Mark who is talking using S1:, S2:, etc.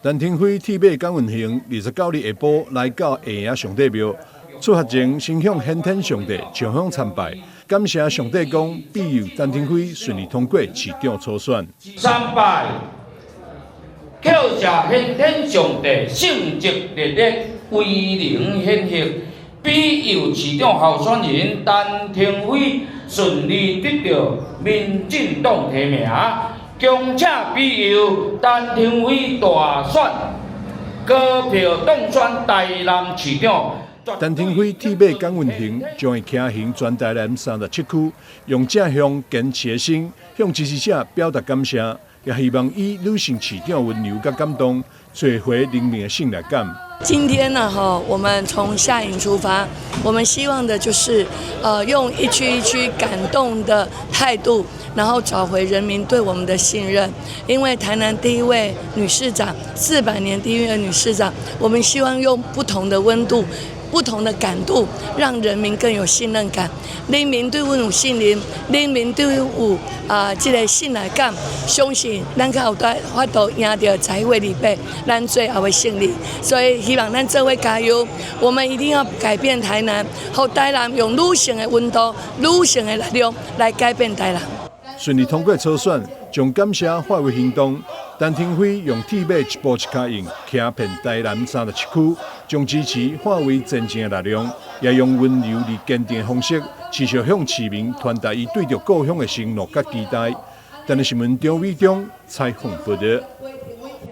S1: 陳亭妃鐵馬江文雄29日下晡來到下營上帝廟，出發前先向玄天上帝上香參拜，感謝上帝公庇佑陳亭妃順利通過市長初選。
S2: 參拜，叩謝玄天上帝聖蹟烈烈，威靈顯赫，庇佑市長候選人陳亭妃順利得到民進黨提名。恭請庇佑陳亭妃大選，高票當選台南市長。
S1: 陳亭妃鐵馬江文雄將會騎行全台南37區，用正向堅持的心向支持者表達感謝，也希望以女性市長溫柔佮感動，找回人民的信賴感。
S3: 今天呢，哈，我們從下營出發，我們希望的就是，用一區一區感動的態度，然後找回人民對我們的信任。因為台南第一位女市長，400年第一位女市長，我們希望用不同的溫度、不同的感度，讓人民更有信任感。人民對阮有信任，人民對阮有啊，這个信賴感，相信咱較有法度贏著11月28，咱最後的勝利。所以希望咱做伙加油，我們一定要改變台南，予台南用女性的溫度、女性的力量來改變台南。
S1: 順利通過初選，將感謝化為行動。陳亭妃用鐵馬一步一跤印，騎遍台南37區，將支持化為前進的力量，也用溫柔而堅定的方式，持續向市民傳達伊對著故鄉的承諾佮期待。台南新聞張偉忠採訪報導。